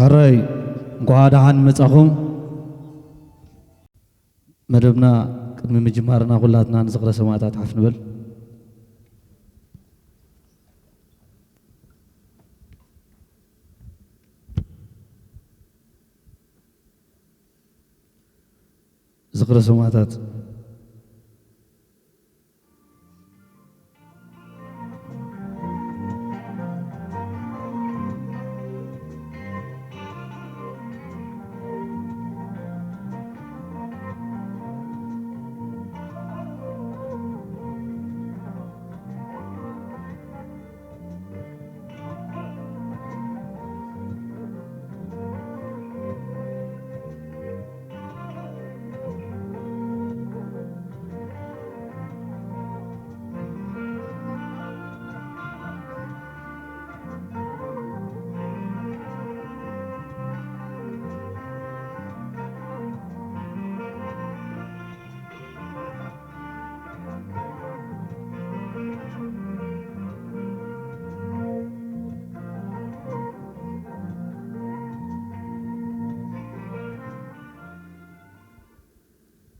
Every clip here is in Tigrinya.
ሕራይ፣ እንኳዕ ደሓን መጻኹም። መደብና ቅድሚ ምጅማርና ኩላትና ንዝኽረ ሰማእታት ሓፍ ንበል። ዝኽረ ሰማእታት።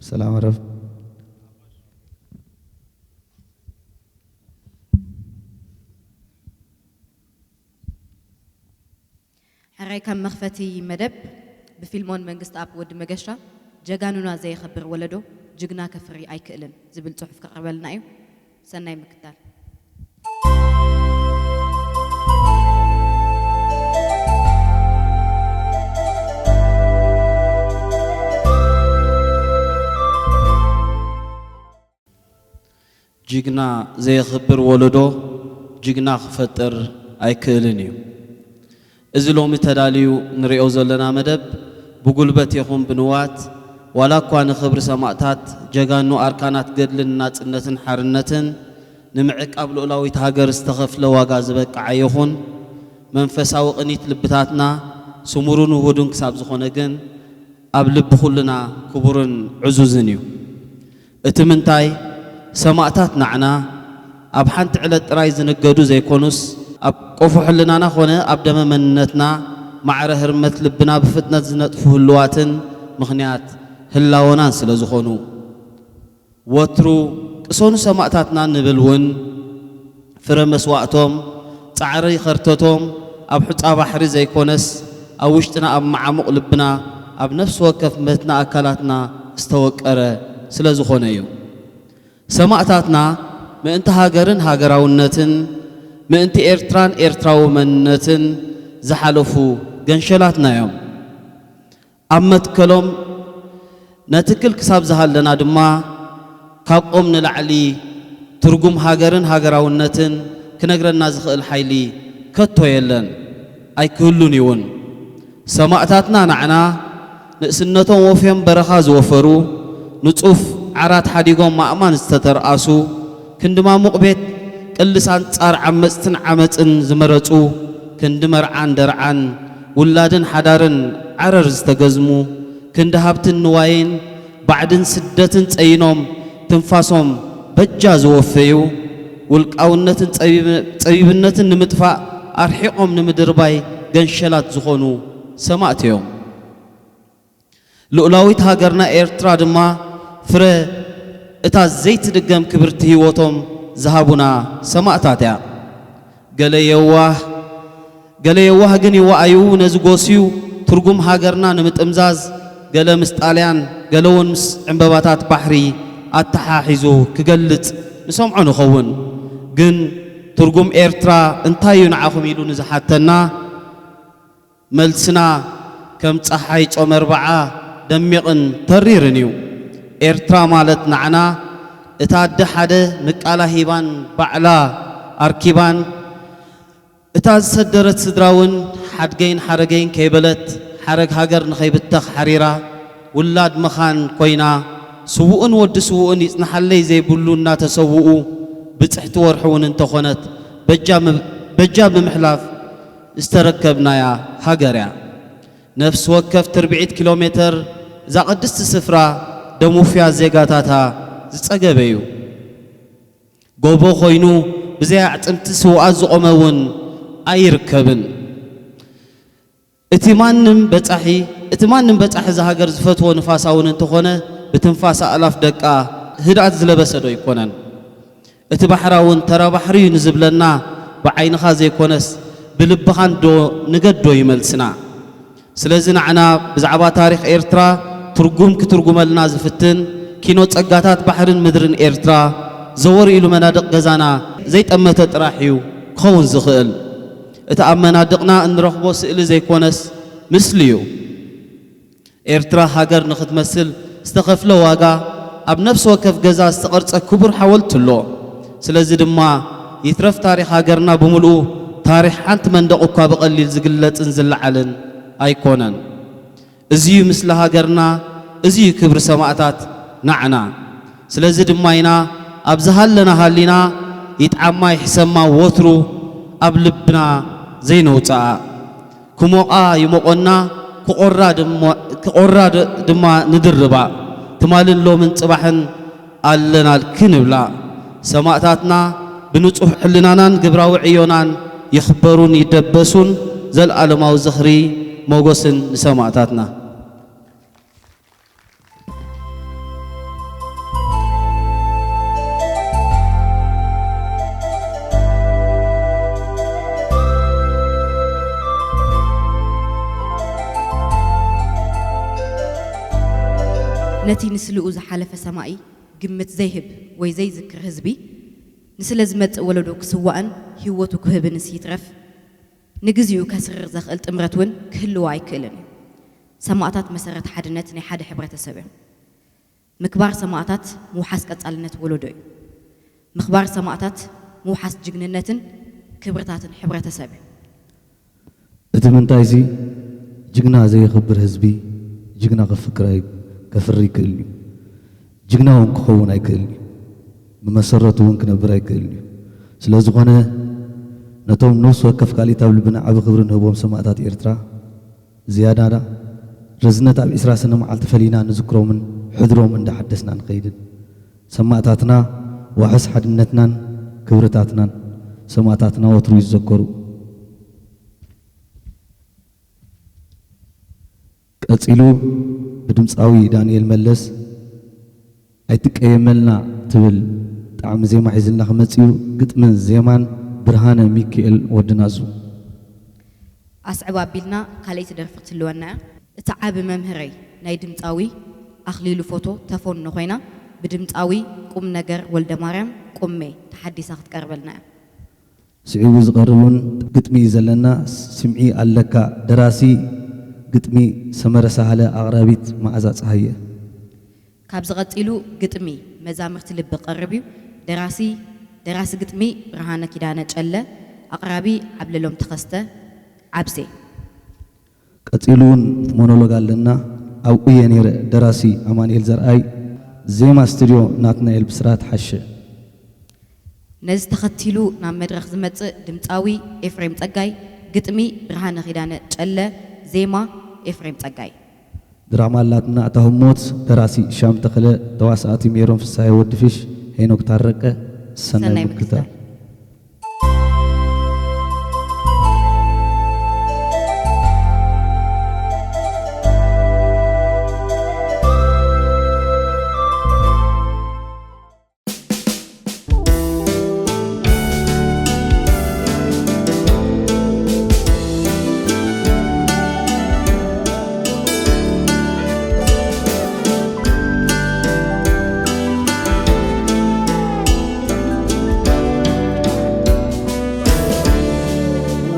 ሰላም ረብ። ሕራይ ከም መኽፈቲ መደብ ብፊልሞን መንግስትኣብ ወዲ መገሻ፣ ጀጋኑና ዘየኽብር ወለዶ ጅግና ከፍሪ ኣይክእልን ዝብል ጽሑፍ ከቕርበልና እዩ። ሰናይ ምክታል። ጅግና ዘየኽብር ወለዶ ጅግና ክፈጥር ኣይክእልን እዩ። እዚ ሎሚ ተዳልዩ ንሪኦ ዘለና መደብ ብጉልበት ይኹን ብንዋት ዋላ እኳ ንኽብሪ ሰማእታት ጀጋኑ ኣርካናት ገድልን ናጽነትን ሓርነትን ንምዕቃብ ልኡላዊት ሃገር ዝተኸፍለ ዋጋ ዝበቅዓ ይኹን መንፈሳዊ ቅኒት ልብታትና ስሙሩን ውሁዱን ክሳብ ዝኾነ ግን ኣብ ልቢ ኩልና ክቡርን ዕዙዝን እዩ። እቲ ምንታይ ሰማእታት ናዕና ኣብ ሓንቲ ዕለት ጥራይ ዝንገዱ ዘይኮኑስ ኣብ ቆፎ ሕልናና ኾነ ኣብ ደመ መንነትና ማዕረ ህርመት ልብና ብፍጥነት ዝነጥፉ ህልዋትን ምኽንያት ህላወናን ስለ ዝኾኑ። ወትሩ ቅሰኑ ሰማእታትና ንብል እውን ፍረ መስዋእቶም ጻዕሪ ኸርተቶም ኣብ ሑጻ ባሕሪ ዘይኮነስ ኣብ ውሽጥና ኣብ መዓሙቕ ልብና ኣብ ነፍሲ ወከፍ መትና ኣካላትና ዝተወቀረ ስለ ዝኾነ እዩ። ሰማእታትና ምእንቲ ሃገርን ሃገራውነትን ምእንቲ ኤርትራን ኤርትራዊ መንነትን ዝሓለፉ ገንሸላትና እዮም። ኣብ መትከሎም ነትክል ክሳብ ዝሃለና ድማ ካብ ኦም ንላዕሊ ትርጉም ሃገርን ሃገራውነትን ክነግረና ዝኽእል ሓይሊ ከቶ የለን ኣይክህሉን እውን። ሰማእታትና ናዕና ንእስነቶም ወፍዮም በረኻ ዝወፈሩ ንጹፍ ዓራት ሓዲጎም ማእማን ዝተተርኣሱ ክንዲ ማሙቕ ቤት ቅልስ ኣንጻር ዓመጽትን ዓመጽን ዝመረጹ ክንዲ መርዓን ደርዓን ውላድን ሓዳርን ዓረር ዝተገዝሙ ክንዲ ሃብትን ንዋይን ባዕድን ስደትን ጸይኖም ትንፋሶም በጃ ዝወፈዩ ውልቃውነትን ጸቢብነትን ንምጥፋእ ኣርሒቖም ንምድርባይ ገንሸላት ዝኾኑ ሰማእት እዮም። ልኡላዊት ሃገርና ኤርትራ ድማ ፍረ እታ ዘይትድገም ክብርቲ ህይወቶም ዝሃቡና ሰማእታት እያ። ገለ የዋህ ገለ የዋህ ግን ይወኣዩ ነዚ ጎስዩ ትርጉም ሃገርና ንምጥምዛዝ ገለ ምስ ጣልያን ገለ እውን ምስ ዕምበባታት ባሕሪ ኣተሓሒዙ ክገልጽ ንሰምዖ ንኸውን። ግን ትርጉም ኤርትራ እንታይ እዩ ንዓኹም ኢሉ ንዝሓተና መልስና ከም ጸሓይ ጾመ ኣርብዓ ደሚቕን ተሪርን እዩ። ኤርትራ ማለት ንዓና እታ ኣደ ሓደ ምቃላ ሂባን ባዕላ ኣርኪባን እታ ዝሰደረት ስድራ እውን ሓድገይን ሓረገይን ከይበለት ሓረግ ሃገር ንኸይብተኽ ሓሪራ ውላድ መኻን ኮይና ስዉእን ወዲ ስዉእን ይጽንሓለይ ዘይብሉ እናተሰውኡ ብጽሕቲ ወርሒ እውን እንተኾነት በጃ ምብ- በጃ ብምሕላፍ ዝተረከብናያ ሃገር እያ። ነፍሲ ወከፍ ትርብዒት ኪሎ ሜተር እዛ ቅድስቲ ስፍራ ደም ውፉያት ዜጋታታ ዝጸገበ እዩ። ጎቦ ኮይኑ ብዘይ ኣዕጽምቲ ስውኣት ዝቖመ እውን ኣይርከብን። እቲ ማንም በጻሒ እቲ ማንም በጻሒ እዛ ሃገር ዝፈትዎ ንፋሳ እውን እንተኾነ፣ ብትንፋስ ኣእላፍ ደቃ ህድኣት ዝለበሰ ዶ ኣይኮነን? እቲ ባሕራ እውን ተራ ባሕሪ እዩ ንዝብለና፣ ብዓይንኻ ዘይኮነስ ብልብኻን ዶ ንገዶ ይመልስና። ስለዚ ንዓና ብዛዕባ ታሪኽ ኤርትራ ትርጉም ክትርጉመልና ዝፍትን ኪኖ ጸጋታት ባሕርን ምድርን ኤርትራ ዘወር ኢሉ መናድቕ ገዛና ዘይጠመተ ጥራሕ እዩ ክኸውን ዝኽእል። እቲ ኣብ መናድቕና እንረኽቦ ስእሊ ዘይኮነስ፣ ምስሊ እዩ። ኤርትራ ሃገር ንኽትመስል ዝተኸፍለ ዋጋ፣ ኣብ ነፍሲ ወከፍ ገዛ ዝተቐርጸ ክቡር ሓወልቲ ኣሎ። ስለዚ ድማ ይትረፍ ታሪኽ ሃገርና ብምልኡ፣ ታሪኽ ሓንቲ መንደቕ እኳ ብቐሊል ዝግለጽን ዝለዓልን ኣይኮነን። እዚ እዩ ምስሊ ሃገርና፣ እዚ እዩ ክብሪ ሰማእታት ናዕና። ስለዚ ድማ ኢና ኣብ ዝሃለና ሃሊና፣ ይጥዓማ ይሕሰማ ወትሩ ኣብ ልብና ዘይነውጽኣ። ክሞቓ ይሞቖና፣ ክቖራ ድማ ንድርባ። ትማልን ሎምን ጽባሕን ኣለናልኪ ንብላ። ሰማእታትና ብንጹህ ሕልናናን ግብራዊ ዕዮናን ይኽበሩን ይደበሱን። ዘልኣለማዊ ዝኽሪ ሞጎስን ንሰማእታትና። ነቲ ንስልኡ ዝሓለፈ ሰማኢ ግምት ዘይህብ ወይ ዘይዝክር ህዝቢ፣ ንስለ ዝመጽእ ወለዶ ክስዋእን ህይወቱ ክህብንስ ይትረፍ፣ ንግዚኡ ከስርር ዘኽእል ጥምረት እውን ክህልዎ ኣይክእልን እዩ። ሰማእታት መሰረት ሓድነት ናይ ሓደ ሕብረተሰብ እዮም። ምክባር ሰማእታት ምውሓስ ቀጻልነት ወለዶ እዩ። ምኽባር ሰማእታት ምውሓስ ጅግንነትን ክብርታትን ሕብረተሰብ እዩ። እቲ ምንታይሲ፣ ጅግና ዘየኽብር ህዝቢ ጅግና ከፍክር ኣይ- ከፍሪ ይክእል እዩ። ጅግና እውን ክኸውን ኣይክእልን እዩ። ብመሰረቱ እውን ክነብር ኣይክእልን እዩ። ስለ ዝኾነ ነቶም ነፍሲ ወከፍ ካልኢት ኣብ ልብና ዓቢ ክብሪ ንህቦም ሰማእታት ኤርትራ ዝያዳዳ ረዝነት ኣብ ዒስራ ሰነ መዓልቲ ፈሊና ንዝክሮምን ሕድሮም እንዳሓደስና ንኸይድን ሰማእታትና ዋሕስ ሓድነትናን ክብርታትናን ሰማእታትና ወትሩ ይዘከሩ። ቀጺሉ ብድምጻዊ ዳንኤል መለስ ኣይትቀየመልና ትብል ጣዕሚ ዜማ ሒዝልና ክመጽእ እዩ። ግጥምን ዜማን ብርሃነ ሚኪኤል ወዲ ናዙ። ኣስዕብ ኣቢልና ካልኣይቲ ደርፊ ክትህልወና እያ። እቲ ዓቢ መምህረይ ናይ ድምጻዊ ኣኽሊሉ ፎቶ ተፎኖ ኮይና ብድምጻዊ ቁምነገር ወልደማርያም ቁሜ ተሓዲሳ ክትቀርበልና እያ። ስዒቡ ዝቐርብ እውን ግጥሚ እዩ ዘለና። ስምዒ ኣለካ። ደራሲ ግጥሚ ሰመረ ሳህለ። ኣቕራቢት መዓዛ ጸሃየ። ካብዚ ቀጺሉ ግጥሚ መዛምርቲ ልቢ ክቐርብ እዩ። ደራሲ ደራሲ ግጥሚ ብርሃነ ኪዳነ ጨለ። ኣቕራቢ ዓብለሎም ተኸስተ። ዓብሴ። ቀጺሉ እውን ሞኖሎግ ኣለና። ኣብኡ እየ ነይረ። ደራሲ ኣማኑኤል ዘርኣይ። ዜማ ስቱድዮ ናትናኤል ብስራት ሓሸ። ነዚ ተኸቲሉ ናብ መድረኽ ዝመጽእ ድምጻዊ ኤፍሬም ጸጋይ። ግጥሚ ብርሃነ ኪዳነ ጨለ። ዜማ ኤፍሬም ጸጋይ። ድራማ ኣላትና እታ ህሞት። ደራሲ ሻም ተኽለ። ተዋሳእቲ ሜሮን ፍስሃየ፣ ወዲ ፊሽ፣ ሄኖክ ታረቀ። ሰናይ ምክትታል።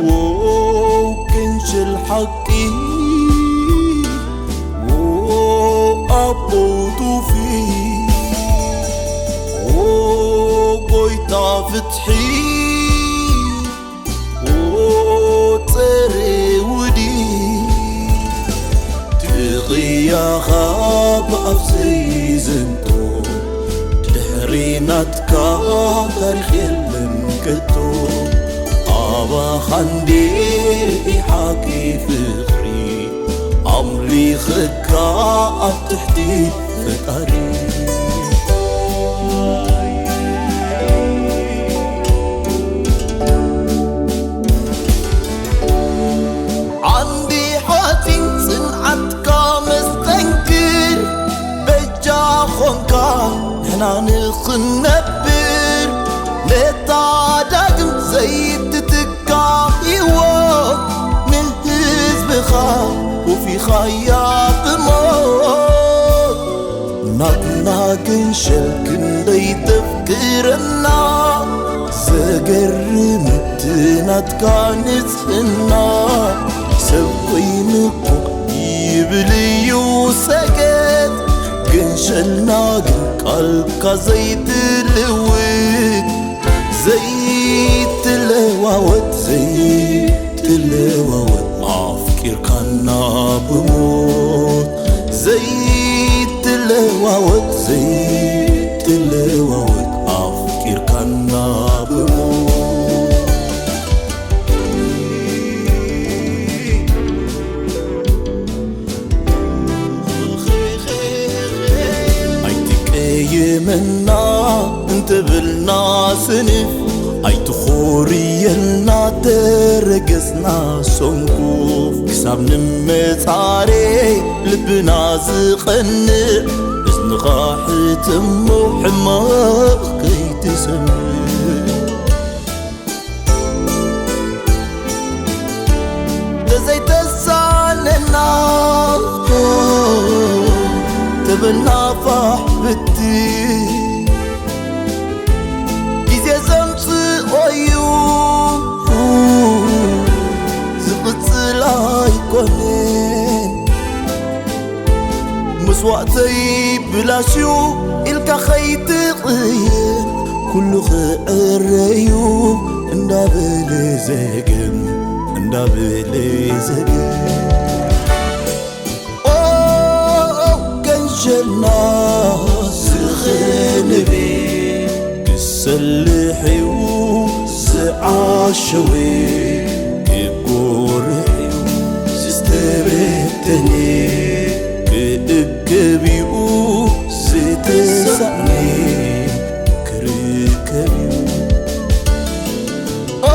ዎ ክንችል ሓቂ ዎ ኣቦው ቱፊ ዎ ጎይታ ፍትሒ ዎ ጸረ ውዲ ትቕያኻ ብኣፍ ዘይዘንቶ ድሕሪ ናትካ ታሪኽ የለን ከቶ ኣባኻ እንዴ ኢሓቂ ፍቕሪ ኣምሊኸካ ኣብ ትሕቲ ፈጣሪ ዓንዲ እነብር ነታ ዳግም ዘይትትካ ህይወት፣ ንህዝብኻ ውፊኻያ ብሞት። ናትና ክንሸል ክንደይ ተፍቅረና፣ ዘገርም እቲ ናትካ ንጽህና። ሰብ ኮይኑ እኮ ይብል እዩ ሰገጥ፣ ግን ሸልና ግን ቃልካ ዘይትልውጥ፣ ዘይትለዋወጥ፣ ዘይትለዋወጥ፣ ኣፍቂርካና ብሞት። ዘይትለዋወጥ፣ ዘይትለዋወጥ፣ ኣፍቂርካና ብሞት። ኣይትቀየመና እንተበልና ስንፍ፣ ኣይትኾርየልና ተረገጽና ሰንኩፍ። ክሳብ ንመጻሬ ልብና ዝቐንዕ፣ እዝንኻ ሕተሞ ሕማቕ ከይትሰምዕ። ተዘይተሳነና ተበልና ፋሕ ብቲ ግዜ ዘምጽኦ እዩ፣ ዝቕጽል ኣይኮነን። መስዋእተይ ብላሽዩ ኢልካ ኸይትቕየር፣ ኩሉ ክዕረዩ እንዳበለ ዘገም፣ እንዳበለ ዘገም። ኦ፣ ገንሸልና ዝኽንቤ ክሰልሕ እዩ ዝዓሸወ፣ ክጎርሕ እዩ ዝተበተነ፣ ክእከብ እዩ ዝተሳእነ፣ ክርከብ እዩ። ኦ፣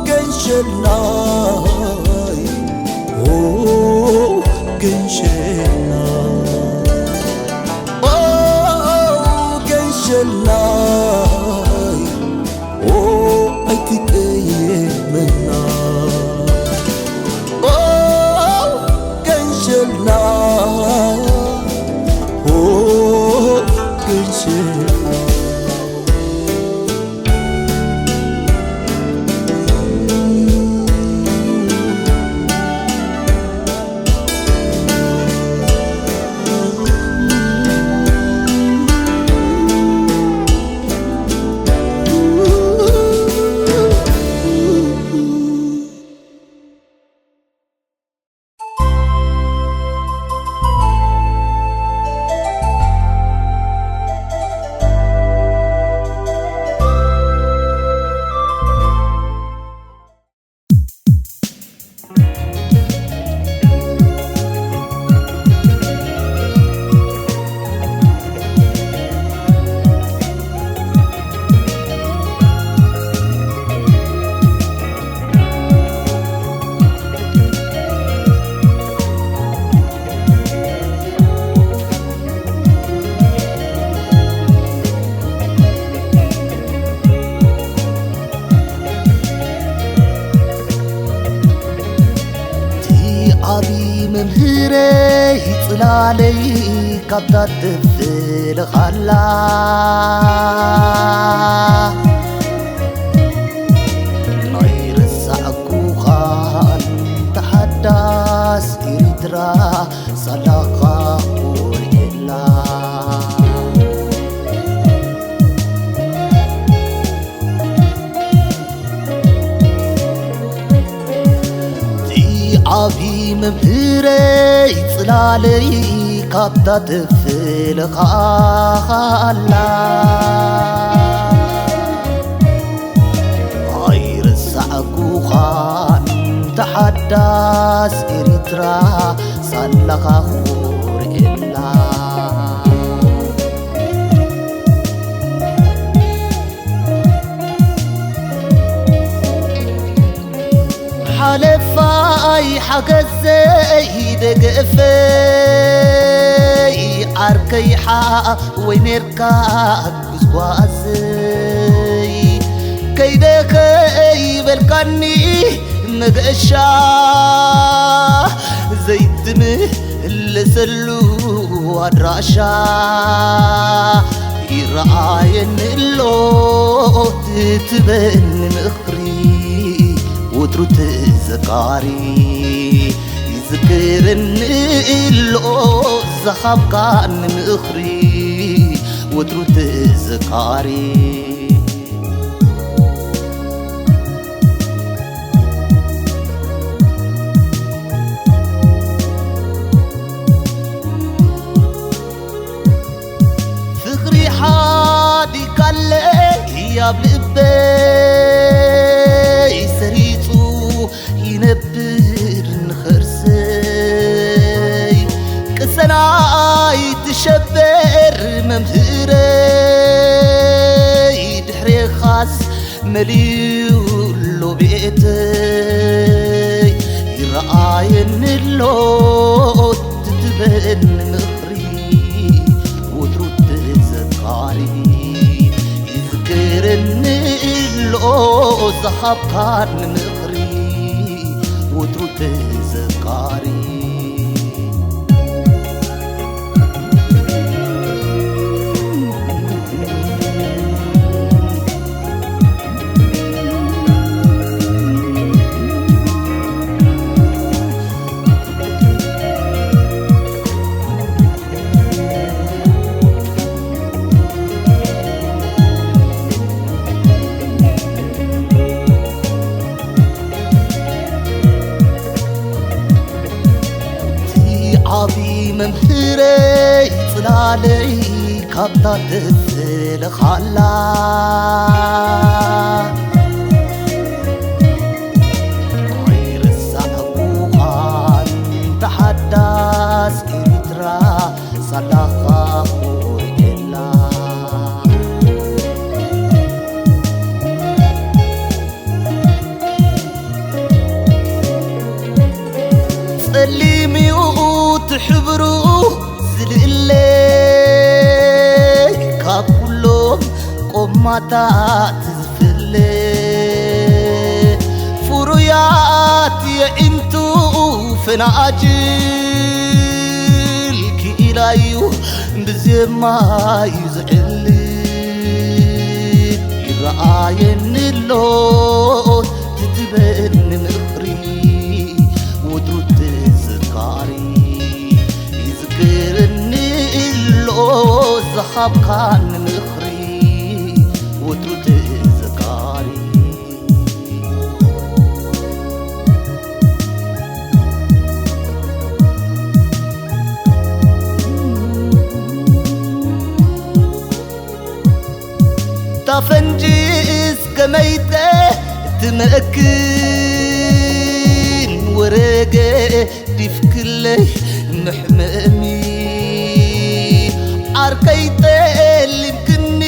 ገንሸልናይ፣ ኦ፣ ገንሸልና፣ ኦ፣ ገንሸልናይ፣ ኦ፣ ኣይትቀየመና። ኦ፣ ገንሸልና፣ ኦ፣ ገንሸልና። እቲ ዓቢ መምህረይ ጽላለይ ካብታ ትፍልኻላ ናይ ረሳዕኩኻን ተሓዳስ ኤርትራ ሳላኻ ኮሪኤላ። እቲ ዓቢ መምህረይ ጽላለይ ካብታ ትፍልኻ ኣላ። ኣይረሳዕኩኻን ተሓዳስ ኤርትራ ሳላኻ ኮሪኤላ። ሓለፋይ ሓገዘይ ደገፈይ ዓርከይ ሓወይ ኔርካ ጉዝጓዘይ ከይደ ከይበልካኒ መገሻ ዘይትምለሰሉ ኣድራሻ ይረኣየኒ ኣሎ ትትበኒ ምኽሪ ወትሩ ተዘካሪ ይዝክረኒ ኣሎ ዝሃብካኒ ምኽሪ ወትሩ ተዘካሪ። ፍቕሪ ሓዲጋለይ ኣብ ልበይ ሰሪጹ ይነብር ንኸርሰይ ቅሰናይ ትሸበር መምህረይ ድሕሬኻስ መሊኡ ኣሎ ቤተይ ይረኣየኒ ኣሎ ትትበኒ ምኽሪ ወትሩ ተዘካሪ ይዝክረኒ ኣሎ ዝሃብካኒ ምኽሪ ወትሩ ተዘካሪ። ዓቢ መምህረይ ጽላለይ ካብታ ተፈለኻላ ኣይረሳዕኩኻን ተሓዳስ ኤርትራ ሳላኻ ኮርኤላ ጸሊምዩ ትሕብሩ ዝልእለ ካብ ኩሎም ቆማታት ዝፍለ ፍሩያት የዒንቱ ፈናጅል ክኢላዩ ብዜማዩ ዝዕልል ይረኣየኒ ኣሎ ትትበኒ ምኽሪ ወትሩ ተዘካሪ ይዝክረኒ ኣሎ ዝሃብካኒ ምኽሪ ወትሩ ተዘካሪ። ታፈንጂ እስከ መይተ ትመእክን ወረገ ዲፍክለይ መሕመሚ ዓርከይ ጠሊምክኒ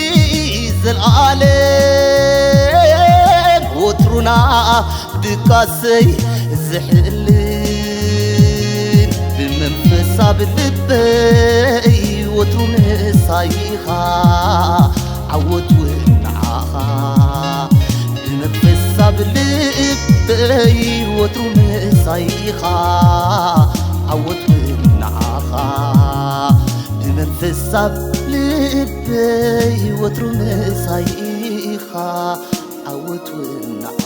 ዘልኣለም ወትሩና ድቃሰይ ዝሕልን ብመንፈሳ ብልበይ ወትሩ ምሳይኻ ዓወት እውን ንዓኻ ብመንፈሳ ብልበይ ወትሩ ምሳይኻ ዓወት እውን ንዓኻ ብመንፈሳ ብልበይ ወትሩ ምሳይኻ ዓወት እውን ንዓኻ።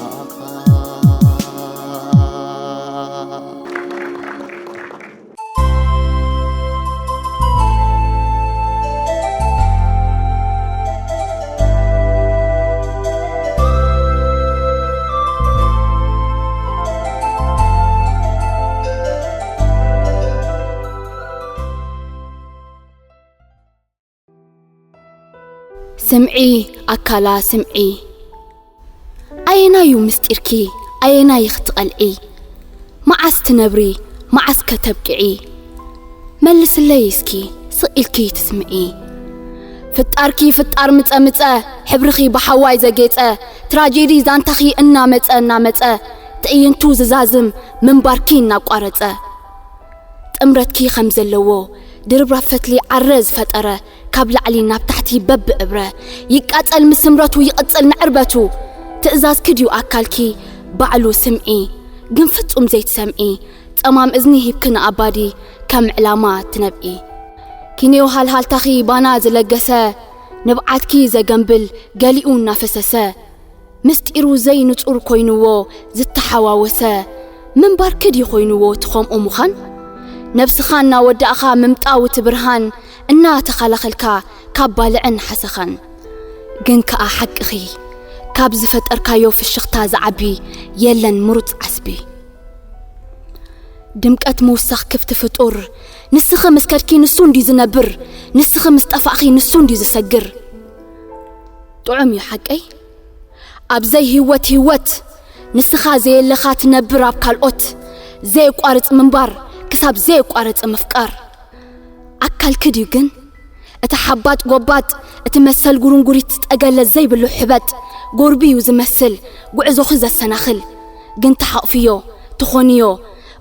ስምዒ ኣካላ ስምዒ ኣየናዩ ምስጢርኪ ኣየናይ ክትቐልዒ መዓስ ትነብሪ መዓስ ከተብቅዒ መልስለይ እስኪ ስቕ ኢልኪ ትስምዒ ፍጣርኪ ፍጣር ምጸ ምጸ ሕብርኺ ብሓዋይ ዘጌጸ ትራጀዲ ዛንታኺ እናመጸ እናመጸ ትዕይንቱ ዝዛዝም ምንባርኪ እናቋረጸ ጥምረትኪ ከም ዘለዎ ድርብራብ ፈትሊ ዓረ ዝፈጠረ፣ ካብ ላዕሊ ናብ ታሕቲ በብእብረ፣ ይቃጸል ምስ ስምረቱ ይቕጽል ንዕርበቱ። ትእዛዝኪ ድዩ ኣካልኪ ባዕሉ ስምዒ፣ ግን ፍጹም ዘይትሰምዒ፣ ጸማም እዝኒ ሂብኪ ንኣባዲ ከም ዕላማ ትነብዒ። ኪንዮ ሃልሃልታኺ ባና ዝለገሰ፣ ንብዓትኪ ዘገንብል ገሊኡ እናፈሰሰ፣ ምስጢሩ ዘይንጹር ኮይንዎ ዝተሓዋወሰ፣ ምንባርኪ ድዩ ኮይንዎ እቲ ኸምኡ ምዃን? ነብስኻ እናወዳእኻ ምምጣው እቲ ብርሃን እናተኸላኸልካ ካብ ባልዕን ሓሰኻን። ግን ከኣ ሓቅኺ፣ ካብ ዝፈጠርካዮ ፍሽኽታ ዝዓቢ የለን ምሩጽ ዓስቢ። ድምቀት ምውሳኽ ክፍቲ ፍጡር፣ ንስኺ ምስ ከድኪ ንሱ እንዲ ዝነብር፣ ንስኺ ምስ ጠፋእኺ ንሱ እንዲ ዝሰግር። ጥዑም እዩ ሓቀይ? ኣብ ዘይህይወት ህይወት፣ ንስኻ ዘየለኻ ትነብር ኣብ ካልኦት፣ ዘየቋርጽ ምንባር፣ ክሳብ ዘየቋርጽ ምፍቃር። ኣካልኪ ድዩ ግን? እቲ ሓባጥ ጎባጥ፣ እቲ መሰል ጉርንጉሪት ጠገለ ዘይብሉ ሕበጥ፣ ጎርቢ እዩ ዝመስል፣ ጉዕዞኺ ዘሰናኽል። ግን ትሓቕፍዮ፣ ትኾንዮ፣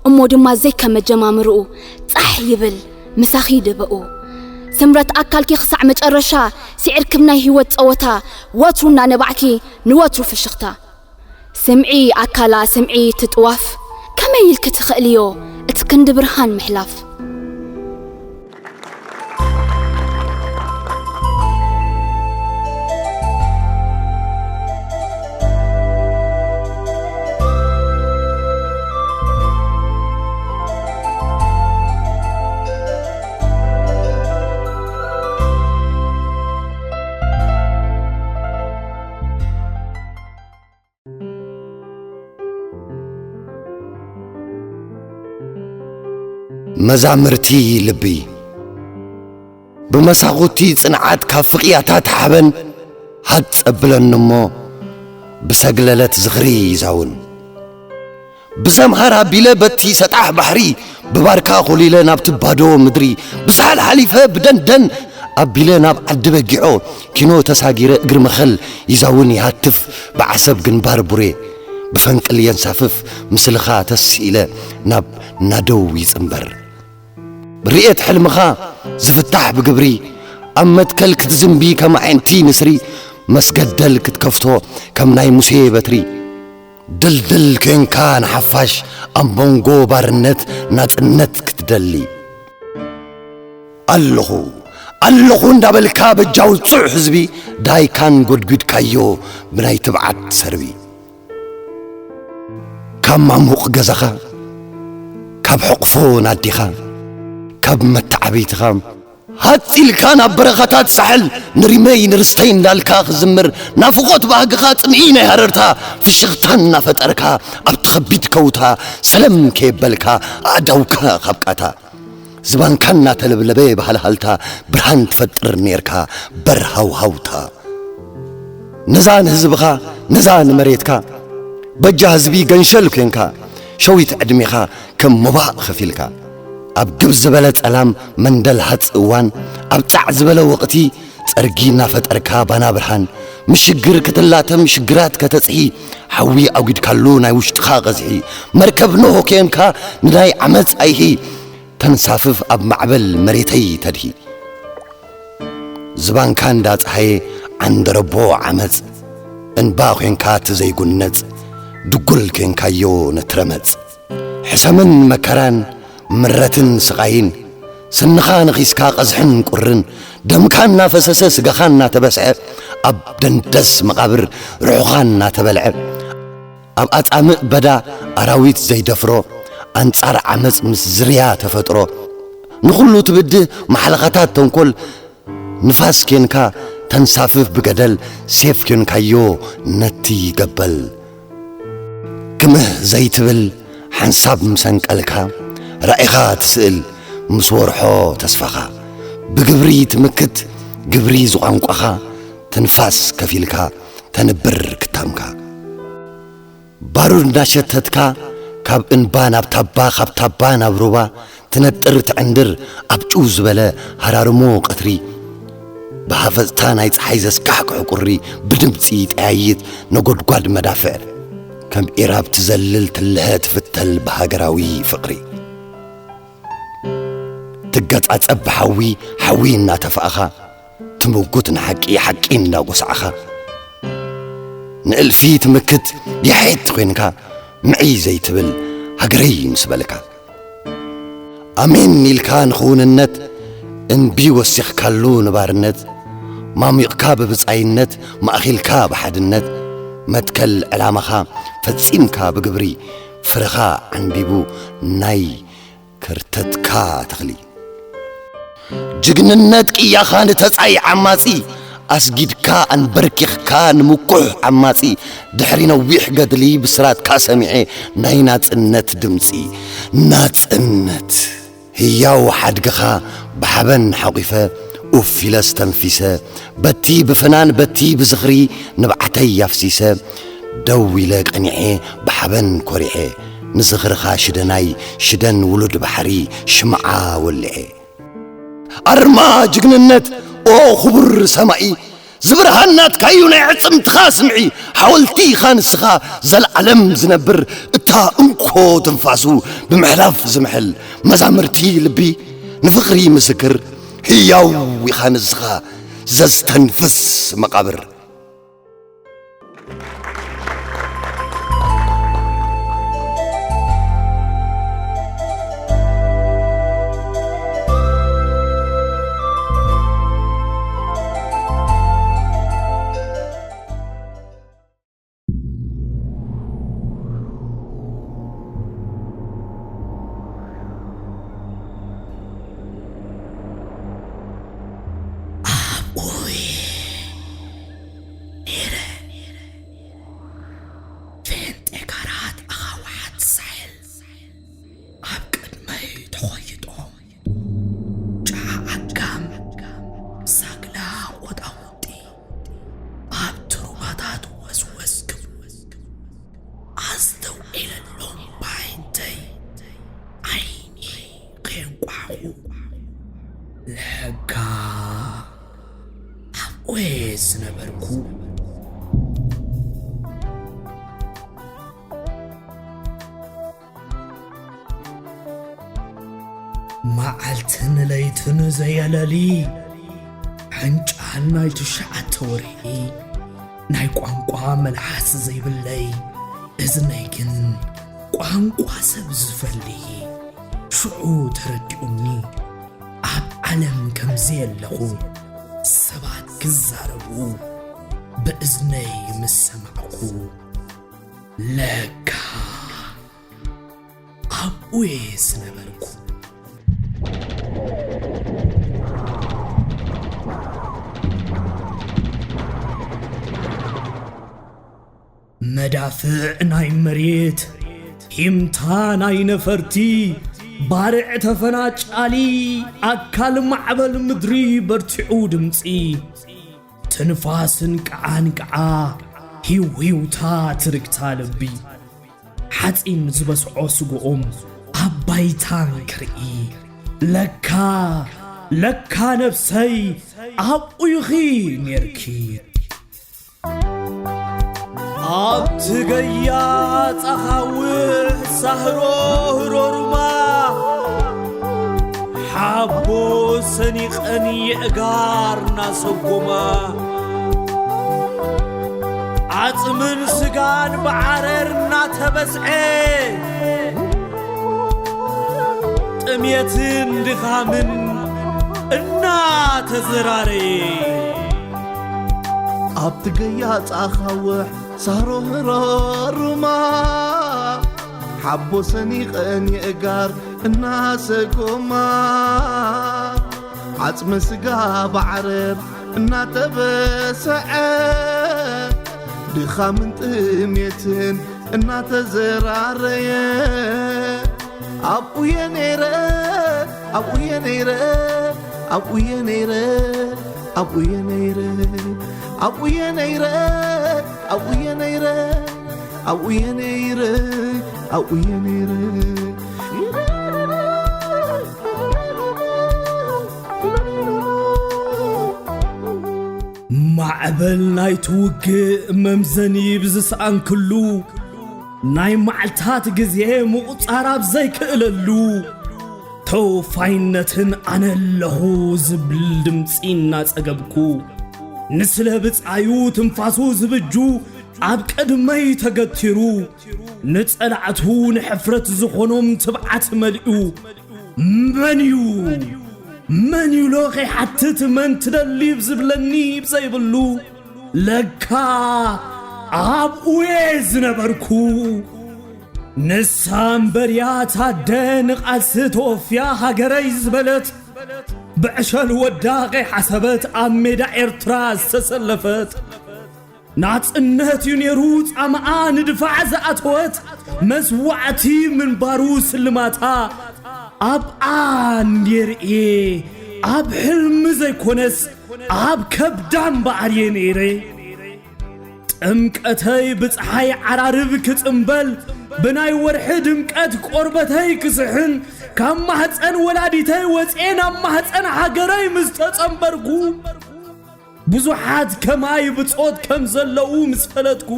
እሞ ድማ ዘይከመ ጀማምርኡ ጻሕ ይብል፣ ምሳኺ ድበኡ። ስምረት ኣካልኪ ክሳዕ መጨረሻ፣ ስዒርክብ ናይ ህይወት ጸወታ፣ ወትሩ እናነባዕኪ፣ ንወትሩ ፍሽኽታ። ስምዒ ኣካላ ስምዒ ትጥዋፍ፣ ከመይ ኢልኪ ትኽእልዮ እቲ ክንዲ ብርሃን ምሕላፍ? መዛምርቲ ልቢ። ብመሳኹቲ ጽንዓት ካብ ፍቕያታት ሓበን ሃጽ ኣብለኒ እሞ፣ ብሰግለለት ዝኽሪ ይዛውን። ብሰምሃር ኣቢለ በቲ ሰጣሕ ባሕሪ፣ ብባርካ ኮሊለ ናብቲ ባዶ ምድሪ፣ ብሳሕል ሓሊፈ ብደንደን ኣቢለ ናብ ዓዲ በጊዖ፣ ኪኖ ተሳጊረ እግሪ መኸል ይዛውን ይሃትፍ፣ ብዓሰብ ግንባር ቡሬ ብፈንቅል የንሳፍፍ፣ ምስልኻ ተስኢለ ናብ ናደው ይጽንበር። ርኤት ሕልምኻ ዝፍታሕ ብግብሪ፣ ኣብ መትከል ክትዝንቢ ከም ኣዒንቲ ንስሪ፣ መስገደል ክትከፍቶ ከም ናይ ሙሴ በትሪ። ድልድል ኬንካ ንሓፋሽ ኣብ መንጎ ባርነት ናጽነት ክትደሊ። ኣለኹ፣ ኣለኹ እንዳበልካ በጃ ውጹዕ ህዝቢ ዳይካን ጎድጒድካዮ ብናይ ትብዓት ሰርቢ። ካብ ማሙቕ ገዛኻ፣ ካብ ሕቕፎ ናዲኻ፣ ካብ መተዓብይትኻ፣ ሃጽ ኢልካ ናብ በረኻታት ሳሕል ንሪመይ ንርስተይ እንዳልካ ክዝምር፣ ናፍቖት ባህግኻ ጽምኢ ናይ ሃረርታ ፍሽኽታ እናፈጠርካ ኣብቲ ከቢድ ከውታ ሰለም ከየበልካ ኣእዳውካ ካብ ቃታ ዝባንካ እናተለብለበ ብሃልሃልታ ብርሃን ትፈጥር ኔርካ በር ሃውሃውታ። ነዛ ንህዝብኻ፣ ነዛ ንመሬትካ፣ በጃ ህዝቢ ገንሸል ኴንካ፣ ሸዊት ዕድሜኻ ከም ሞባእ ኸፊልካ፣ ኣብ ግብ ዝበለ ጸላም መንደል ሃጽ እዋን፣ ኣብ ጻዕ ዝበለ ወቕቲ ጸርጊ እናፈጠርካ ባና ብርሃን፣ ምሽግር ክትላተም ሽግራት ከተጽሒ፣ ሓዊ ኣጒድካሉ ናይ ውሽጥኻ ቐዝሒ፣ መርከብ ኖህ ኴንካ ንናይ ዓመጽ ኣይሂ፣ ተንሳፍፍ ኣብ ማዕበል መሬተይ ተድሂ። ዝባንካ እንዳ ጸሃየ ዓንደረቦ ዓመጽ፣ እንባ ኴንካ እቲ ዘይጉነጽ፣ ድጉል ኴንካዮ ነቲ ረመጽ። ሕሰምን መከራን፣ ምረትን ስቓይን፣ ስንኻ ነኺስካ ቀዝሕን ቁርን፣ ደምካ እናፈሰሰ ስጋኻ እናተበስዐ፣ ኣብ ደንደስ መቓብር ርሑኻ እናተበልዐ፣ ኣብ ኣጻምእ በዳ ኣራዊት ዘይደፍሮ፣ ኣንጻር ዓመጽ ምስ ዝርያ ተፈጥሮ፣ ንኹሉ ትብድህ ማሕለኻታት ተንኮል፣ ንፋስ ኬንካ ተንሳፍፍ ብገደል፣ ሴፍ ኬንካዮ ነቲ ገበል። ክምህ ዘይትብል ሓንሳብ ምሰንቀልካ፣ ራኢኻ ትስእል ምስ ወርሖ ተስፋኻ። ብግብሪ ትምክት ግብሪ ዝቋንቋኻ፣ ትንፋስ ከፊልካ ተንብር ክታምካ። ባሩድ እናሸተትካ፣ ካብ እንባ ናብ ታባ፣ ካብ ታባ ናብ ሩባ ትነጥር ትዕንድር፣ ኣብ ጭው ዝበለ ሃራርሞ ቀትሪ፣ ብሃፈጽታ ናይ ጸሓይ ዘስካሕክሑ ቁሪ፣ ብድምጺ ጠያይት ነጎድጓድ መዳፍዕ፣ ከም ኢራብ ትዘልል ትልሀ ትፍተል ብሃገራዊ ፍቕሪ። ትገጻጸብ ብሓዊ፣ ሓዊ እናተፋእኻ፣ ትምጉት ንሓቂ፣ ሓቂ እናጎሳዕኻ፣ ንእልፊ ትምክት፣ ያሒት ኮይንካ፣ ምዒ ዘይትብል፣ ሃገረይ ምስ በልካ። ኣሜን ኢልካ ንኽውንነት፣ እንቢ ወሲኽካሉ ንባርነት፣ ማሚቕካ ብብጻይነት፣ ማእኺልካ ብሓድነት፣ መትከል ዕላማኻ ፈጺምካ ብግብሪ፣ ፍረኻ ዓንቢቡ ናይ ከርተትካ ተኽሊ። ጅግንነት ቅያኻ ንተጻይ ዓማጺ፣ ኣስጊድካ ኣንበርኪኽካ ንምኩሕ ዓማጺ፣ ድሕሪ ነዊሕ ገድሊ ብስራትካ ሰሚዐ ናይ ናጽነት ድምጺ። ናጽነት! ህያው ሓድግኻ ብሓበን ሓቑፈ፣ ኡፍ ኢለ ስተንፊሰ፣ በቲ ብፍናን በቲ ብዝኽሪ ንብዓተይ ኣፍሲሰ፣ ደው ኢለ ቀኒዐ ብሓበን ኮሪዐ፣ ንዝኽርኻ ሽደናይ ሽደን ውሉድ ባሕሪ ሽምዓ ወልዐ። ኣርማ ጅግንነት ኦ ክቡር ሰማኢ፣ ዝብርሃን ናትካዩ ናይ ዕጽምትኻ ስምዒ፣ ሓወልቲ ኢኻ ንስኻ ዘልዓለም ዝነብር፣ እታ እንኮ ትንፋሱ ብምሕላፍ ዝምሕል፣ መዛምርቲ ልቢ ንፍቕሪ ምስክር፣ ህያው ኢኻ ንስኻ ዘስተንፍስ መቓብር። ኣብኡይ ነይረ። ፌንጤ ካራት ኣኻውሕ ትሳሕል ኣብ ቅድመይ ተኾይጦ። ጨዓ ዓጋም ሳግላ ቆጣውጢ ኣብቲ ሩባታት ወስወስ ክብሉ ኣስተውዒለሎም ባይንተይ ዓይኒ ከየንቋቑ። ለካ ኣብኡ እየ ዝነበርኩ። መዓልትን ለይትን ዘየለሊ፣ ሕንጫን ናይ ትሽዓተ ወርሒ፣ ናይ ቋንቋ መልሓስ ዘይብለይ፣ እዝነይ ግን ቋንቋ ሰብ ዝፈሊ። ሽዑ ተረዲኡኒ፣ ኣብ ዓለም ከም ዘየለኹ ሰባት ክዛረቡ፣ ብእዝነይ ምስ ሰማዕኩ፣ ለካ ኣብኡ እየ ዝነበርኩ። መዳፍዕ ናይ መሬት፣ ሂምታ ናይ ነፈርቲ፣ ባርዕ ተፈናጫሊ፣ ኣካል ማዕበል ምድሪ በርቲዑ ድምጺ፣ ትንፋስን ቃዓን ቃዓ፣ ሂውሂውታ ትርግታ ልቢ። ሓጺን ዝበስዖ ስግኦም ኣብ ባይታ እንክርኢ፣ ለካ፣ ለካ ነብሰይ ኣብኡ ኢኺ ኔርኪ። ኣብቲ ገያ ጻኻውሕ ሳህሮ ህሮሩማ፣ ሓቦ ሰኒቐን የእጋር ናሰጎማ፣ ዓጽምን ስጋን ብዓረር እናተበዝዐ፣ ጥሜትን ድኻምን እናተዘራረየ። ኣብቲ ገያ ጻኻውሕ ሳህሮ ህሮሩማ፣ ሓቦ ሰኒቐን የእጋር እናሰጎማ፣ ዓጽመ ስጋ ብዓረር እናተበሰዐ፣ ድኻምን ጥሜትን እናተዘራረየ፣ ኣብኡ እየ ነይረ፣ ኣብኡ እየ ነይረ፣ ኣብኡ እየ ነይረ፣ ኣብኡ እየ ነይረ፣ ኣብኡ እየ ነይረ፣ ኣብኡ እየ ነይረ፣ ኣብኡ እየ ነይረ፣ ኣብኡ እየ ነይረ። ማዕበል ናይቲ ውግእ መምዘኒ ብዝሰኣንክሉ፣ ናይ መዓልታት ግዜ ምቑጻር ኣብ ዘይክእለሉ፣ ተወፋይነትን ኣነ ኣለኹ ዝብል ድምፂ እናጸገብኩ፣ ንስለ ብጻዩ ትንፋሱ ዝብጁ ኣብ ቅድመይ ተገቲሩ፣ ንጸላእቱ ንሕፍረት ዝኾኖም ትብዓት መሊኡ፣ መን እዩ? መን እዩ ኢሎ ከይሓትት መን ትደሊ ዝብለኒ ብዘይብሉ፣ ለካ ኣብኡየ ዝነበርኩ። ንሳ እምበርያ ታደ ንቓልሲ ተወፍያ ሃገረይ ዝበለት፣ ብዕሸል ወዳ ከይሓሰበት ኣብ ሜዳ ኤርትራ ዝተሰለፈት፣ ናጽነት እዩ ነይሩ ጻምኣ ንድፋዕ ዝኣተወት፣ መስዋዕቲ ምንባሩ ስልማታ ኣብኣ እንድየ ርእየ፣ ኣብ ሕልሚ ዘይኮነስ ኣብ ከብዳ እምበኣር እየ ነይረ። ጥምቀተይ ብፀሓይ ዓራርብ ክፅምበል፣ ብናይ ወርሒ ድምቀት ቆርበተይ ክስሕን፣ ካብ ማህፀን ወላዲተይ ወፅኤ ናብ ማህፀን ሃገረይ ምስ ተፀምበርኩ፣ ብዙሓት ከማይ ብጾት ከም ዘለዉ ምስ ፈለጥኩ፣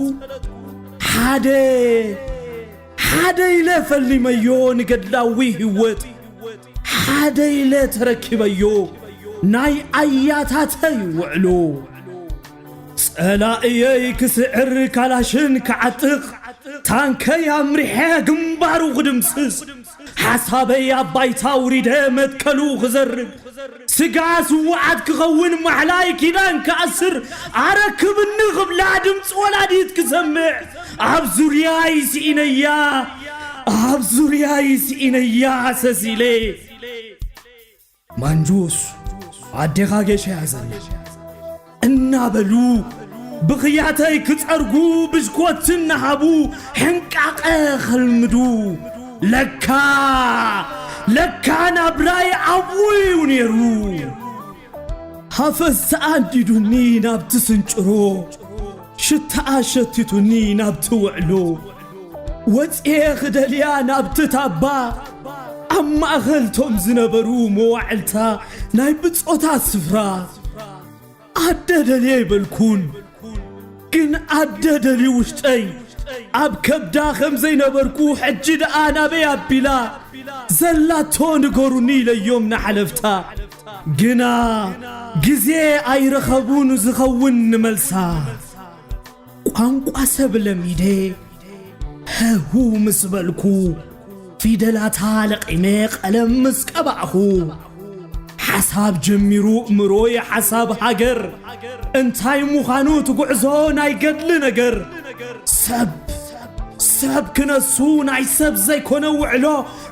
ሓደ ሓደ ኢለ ፈሊመዮ ንገድላዊ ህይወት፣ ሓደ ኢለ ተረኪበዮ ናይ ኣያታተይ ውዕሎ። ጸላእየይ ክስዕር ካላሽን ክዓጥቕ፣ ታንከይ ኣምሪሐ ግንባሩ ክድምስስ፣ ሓሳበይ ኣብ ባይታ ኣውሪደ መትከሉ ክዘርግ፣ ስጋ ስውዓት ክኸውን ማሕላይ ኪዳን ክኣስር፣ ኣረክብኒ ክብላ ድምፂ ወላዲት ክሰምዕ፣ ኣብ ዙርያይ ስኢነያ፣ ኣብ ዙርያይ ስኢነያ ሰሲለ። ማንጁስ፣ ኣዴኻ ጌሻ እያ ዘላ እናበሉ ብኽያተይ ክጸርጉ ብሽኮት እናሃቡ ሕንቃቐ ከልምዱ። ለካ፣ ለካ ናብራይ ኣብኡ እዩ ነይሩ። ሃፈሳ ኣንዲዱኒ ናብቲ ስንጭሮ፣ ሽታኣ ሸቲቱኒ ናብቲ ውዕሎ። ወጽኤ ክደልያ ናብቲ ታባ፣ ኣብ ማእኸል ቶም ዝነበሩ መዋዕልታ ናይ ብጾታ ስፍራ። ኣደ ደልየ ኣይበልኩን፣ ግን ኣደ ደልዩ ውሽጠይ ኣብ ከብዳ ከም ዘይነበርኩ ሕጂ ደኣ ናበይ ኣቢላ ዘላቶ ንገሩኒ ኢለዮም ንሓለፍታ። ግና ግዜ ኣይረኸቡን ዝኸውን ንመልሳ። ቋንቋ ሰብ ለሚደ ሃሁ ምስ በልኩ፣ ፊደላታ ለቒመ ቀለም ምስ ቀባእኹ፣ ሓሳብ ጀሚሩ እምሮይ ሓሳብ ሃገር እንታይ ምዃኑ እቲ ጉዕዞ ናይ ገድሊ ነገር። ሰብ፣ ሰብ ክነሱ ናይ ሰብ ዘይኮነ ውዕሎ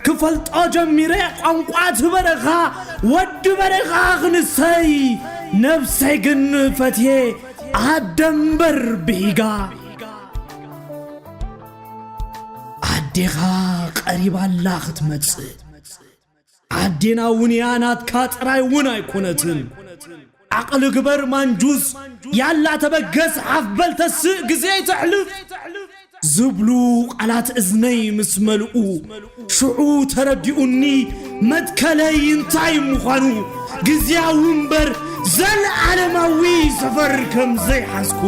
ክፈልጦ ጀሚረ። ቋንቋ እቲ በረኻ፣ ወዲ በረኻ ክንሰይ፣ ነብሰይ ግን ፈትየ ኣደ እምበር ብሂጋ። ኣዴኻ ቀሪባ ኣላ ክትመጽእ። ኣዴና እውን እያ ናትካ ጥራይ እውን ኣይኮነትን። ዓቕሊ ግበር ማንጁስ፣ ያላ ተበገስ ሓፍ በል ተስእ ግዜ ተሕልፍ ዝብሉ ቃላት እዝነይ ምስ መልኡ፣ ሽዑ ተረዲኡኒ መትከለይ እንታይ ምዃኑ፣ ግዝያዊ እምበር ዘለዓለማዊ ሰፈር ከም ዘይሓዝኩ።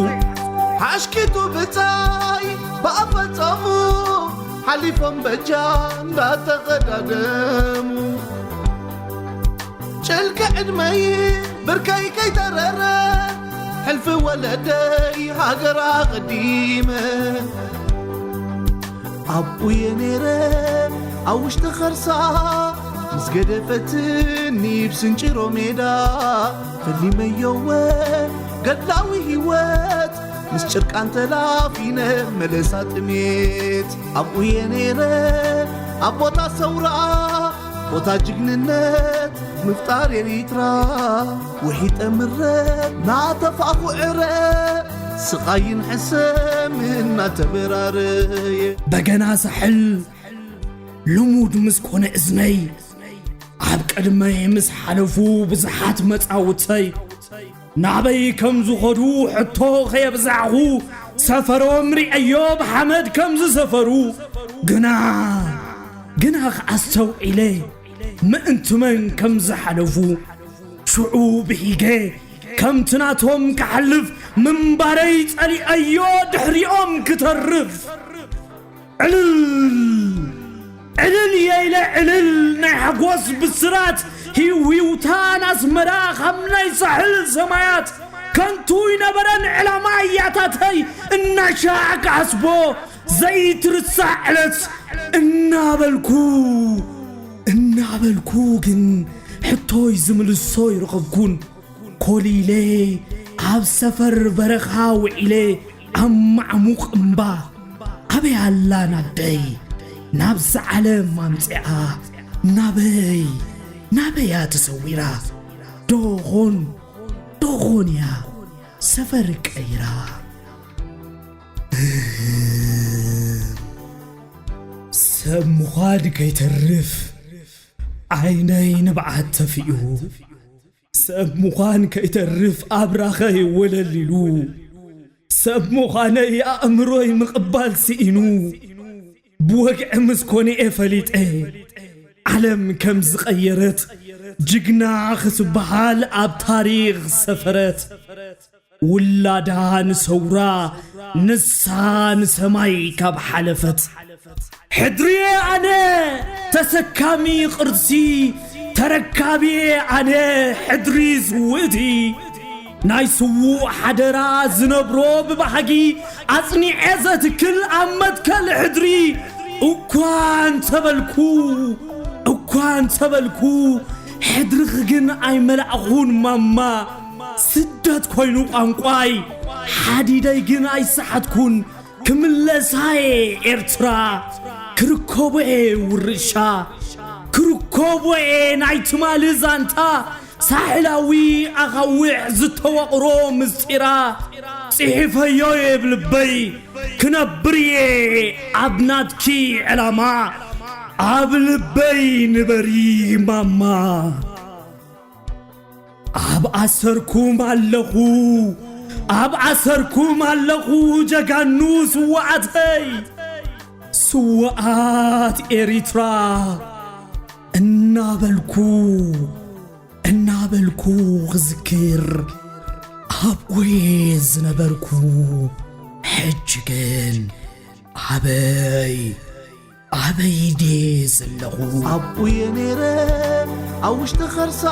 ሓሽኪቱ ብጻይ ብኣፈጸሙ ሓሊፎም በጃ እንዳተቐዳደሙ። ጭልቂ ዕድመይ ብርከይ ከይተረረ ሕልፊ ወለደይ ሃገር ኣቐዲመ። ኣብኡ እየ ነይረ ኣብ ውሽጢ ኸርሳ ምስ ገደፈትኒ ብስንጭሮ ሜዳ ፈሊመዮወ ገድላዊ ህይወት ምስ ጭርቃን ተላፊነ መለሳ ጥሜት። ኣብኡ እየ ነይረ ኣብ ቦታ ሰውራ ቦታ ጅግንነት ምፍጣር ኤሪትራ። ውሒጠ ምረት ናተፋኹ ዕረ ስቓይን ሕሰምን እናተበራረየ። በገና ሳሕል ልሙድ ምስ ኮነ እዝነይ፣ ኣብ ቅድመይ ምስ ሓለፉ ብዙሓት መጻውተይ ናበይ ከም ዝኸዱ ሕቶ ከየብዛዕኹ፣ ሰፈሮም ሪዐዮ ብሓመድ ከም ዝሰፈሩ። ግና፣ ግና ከኣ ኣስተውዒለ ምእንቲ መን ከም ዝሓለፉ። ሽዑ ብሂገ ከምቲ ናቶም ክሓልፍ ምንባረይ ጸሊኣዮ ድሕሪኦም ክተርፍ። ዕልል፣ ዕልል እየ ኢለ ዕልል ናይ ሓጎስ ብስራት፣ ህውህውታን ኣስመራ ካብ ናይ ሳሕል ሰማያት። ከንቱ ይነበረን ዕላማ ያታተይ፣ እናሻዕ ክሓስቦ ዘይትርሳዕ ዕለት እናበልኩ፣ እናበልኩ ግን ሕቶይ ዝምልሶ ይረኸብኩን። ኮሊለ ኣብ ሰፈር በረኻ ውዒለ ኣብ ማዕሙቕ እምባ፣ ኣበይ ኣላ ናደይ ናብዚ ዓለም ኣምጺኣ፣ ናበይ ናበያ ተሰዊራ? ዶኾን ዶኾን እያ ሰፈር ቀይራ። ሰብ ምዃን ከይተርፍ ዓይነይ ንብዓት ተፊኡ፣ ሰብ ምዃን ከይተርፍ ኣብራኸይ ወለል ኢሉ፣ ሰብ ምዃነይ ኣእምሮይ ምቕባል ስኢኑ፣ ብወግዒ ምስ ኮነ እየ ፈሊጠ ዓለም ከም ዝቐየረት፣ ጅግና ክትበሃል ኣብ ታሪኽ ዝሰፈረት። ውላዳ ንሰውራ ንሳ ንሰማይ ካብ ሓለፈት። ሕድሪየ ኣነ ተሰካሚ ቅርሲ፣ ተረካቢየ ኣነ ሕድሪ ስውእቲ። ናይ ስዉእ ሓደራ ዝነብሮ ብባህጊ ኣጽኒዐ ዘትክል ኣብ መትከል ሕድሪ። እኳ እንተበልኩ፣ እኳ እንተበልኩ፣ ሕድርኺ ግን ኣይመላእኹን ማማ። ስደት ኮይኑ ቋንቋይ፣ ሓዲደይ ግን ኣይሰሓትኩን። ክምለሳየ ኤርትራ፣ ክርከቦየ ውርሻ፣ ክርከቦየ ናይ ትማሊ ዛንታ። ሳሕላዊ ኣኻውሕ ዝተወቕሮ ምስጢራ፣ ጽሒፈዮ እየ ብልበይ፣ ክነብር እየ ኣብ ናትኪ ዕላማ። ኣብ ልበይ ንበሪ ማማ። ኣብ ኣሰርኩም ኣለኹ፣ ኣብ ኣሰርኩም ኣለኹ ጀጋኑ ስውኣተይ። ስውኣት ኤሪትራ እናበልኩ፣ እናበልኩ ክዝክር ኣብኡ እየ ዝነበርኩ። ሕጂ ግን ኣበይ፣ ኣበይ ድየ ዘለኹ? ኣብኡ እየ ነይረ ኣብ ውሽጢ ኸርሳ፣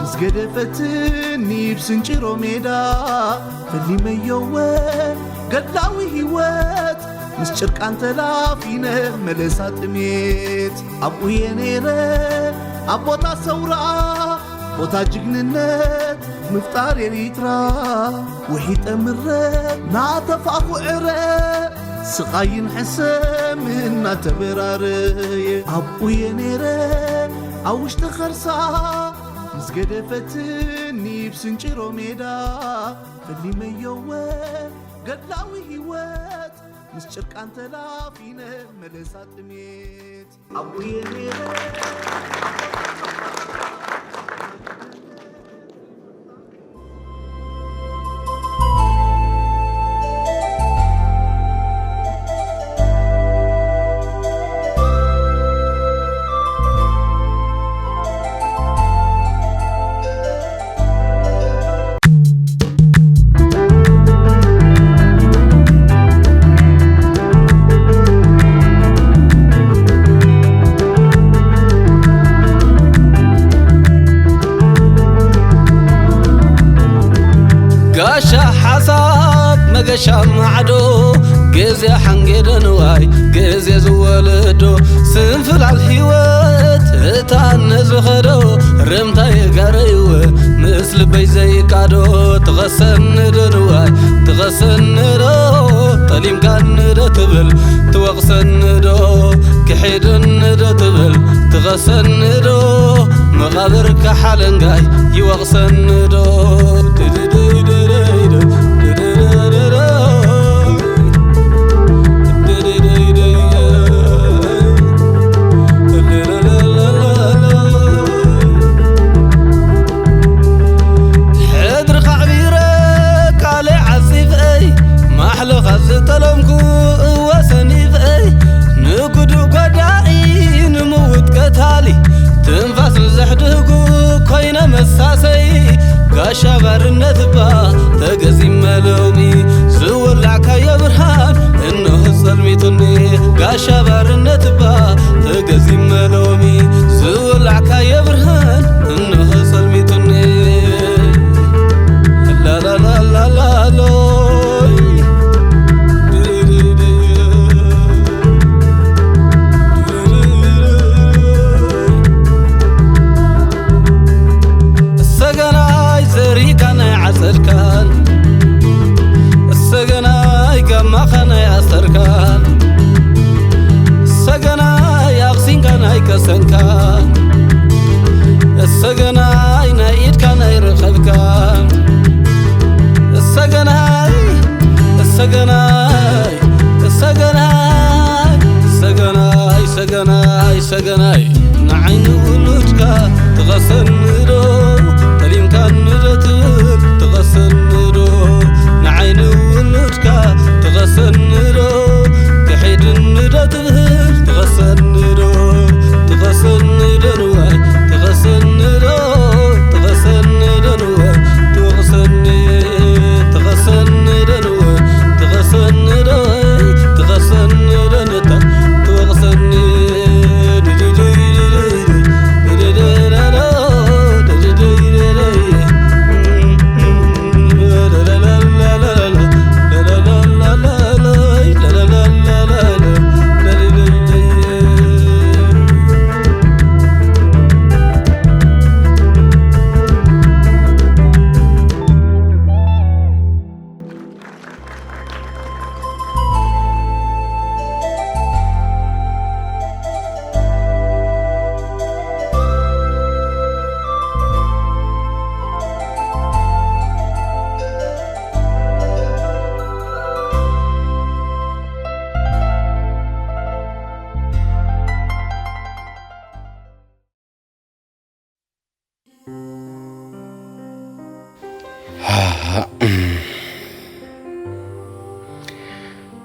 ምስ ገደፈትኒ ብስንጭሮ ሜዳ። ፈሊመዮ እወ ገድላዊ ህይወት፣ ምስ ጭርቃን ተላፊነ መለሳ ጥሜት። ኣብኡ እየ ነይረ ኣብ ቦታ ሰውራ፣ ቦታ ጅግንነት ምፍጣር ኤሪትራ። ውሒጠ ምረ ናተፋእኹ ዕረ፣ ስቓይን ሕሰምን እናተበራረየ። ኣብኡ እየ ነይረ ኣብ ውሽጢ ኸርሳ፣ ምስ ገደፈትኒ ብስንጭሮ ሜዳ። ፈሊመዮ እወ ገድላዊ ህይወት፣ ምስ ጭርቃን ተላፊነ መለሳ ጥሜት። ኣብኡ እየ ነይረ። ጋሻ ሓሳብ መገሻ ማዕዶ፣ ግዜ ሓንጌደ ንዋይ ግዜ ዝወለዶ፣ ስንፍላል ህይወት እታ ነዝኸዶ፣ ርምታ የጋረይወ ምስ ልበይ ዘይቃዶ። ትኸሰኒ ዶ ንዋይ ትኸሰኒ ዶ፣ ጠሊምካኒ ዶ ትብል ትወቕሰኒ ዶ፣ ክሒድኒ ዶ ትብል ትኸሰኒ ዶ፣ መቓብር ከሓለንጋይ ይወቕሰኒ ዶ። ሕድሪ ካዕቢረ ቃለይ ዓጺፈይ፣ ማሕለኻ ዝጠለምኩ እወ ሰኒፈይ፣ ንጉዱ ጓዳኢ ንምውት ቀታሊ፣ ትንፋስ ንዘሕድጉ ኮይነ መሳሰይ። ጋሻ ባርነት እባ ተገዚመ ሎሚ፣ ዝወላዕካዮ ብርሃን እንሆ ጸልሚቱኒ። ጋሻ ባርነት እባ ተገዚመ ሎሚ ዝወላዕካዮ ብርሃን እንሆ ጸልሚቱኒ። ላላላላላሎይ። ሰገናይ ዘሪእካ ናይ ዓጸድካን፣ ሰገናይ ጋማኻ ናይ ኣሰርካን፣ ሰገናይ ኣኽሲንካ ናይ ቀሰንካን፣ ሰገናይ ናይ ኢድካ ናይ ርኸብካን፣ ሰገናይ፣ ሰገናይ፣ ሰገናይ፣ ሰገናይ፣ ሰገናይ፣ ሰገናይ፣ ንዓይኒ ውሉድካ ትቐሰኒ ዶ? ጠሊምካኒ ዶ ትብል ትቐሰኒ ዶ? ንዓይኒ ውሉድካ ትቐሰኒ ዶ? ክሒድኒ ዶ ትብል ትቐሰኒ ዶ? ትቐሰኒ ዶ ንዋይ? ትቐሰኒ ዶ? ትቐሰኒ ዶ ንዋይ? ትወቕሰኒ፣ ትቐሰኒ ዶ ንዋይ? ትቐሰኒ ዶ? ትቐሰኒ ዶ ንታ? ትወቕሰኒ።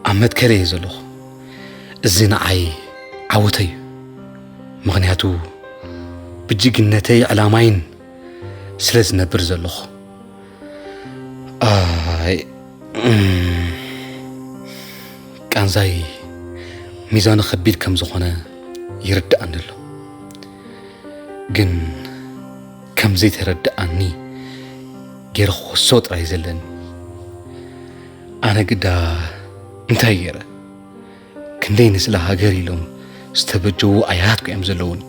ኣብ መትከለይ እየ ዘለኹ። እዚ ንዓይ ዓወተይ እዩ። ምኽንያቱ ብጅግነተይ ዕላማይን ስለ ዝነብር ዘለኹ። ኣይ፣ ቃንዛይ ሚዛኑ ከቢድ ከም ዝኾነ ይርድኣኒ ኣሎ። ግን ከም ዘይተረድኣኒ ገይረ ክወስሶ ጥራይ ዘለኒ። ኣነ ግዳ እንታይ ገይረ? ክንደይ ንስለ ሃገር ኢሎም ዝተበጀዉ ኣያት እዮም ዘለዉኒ።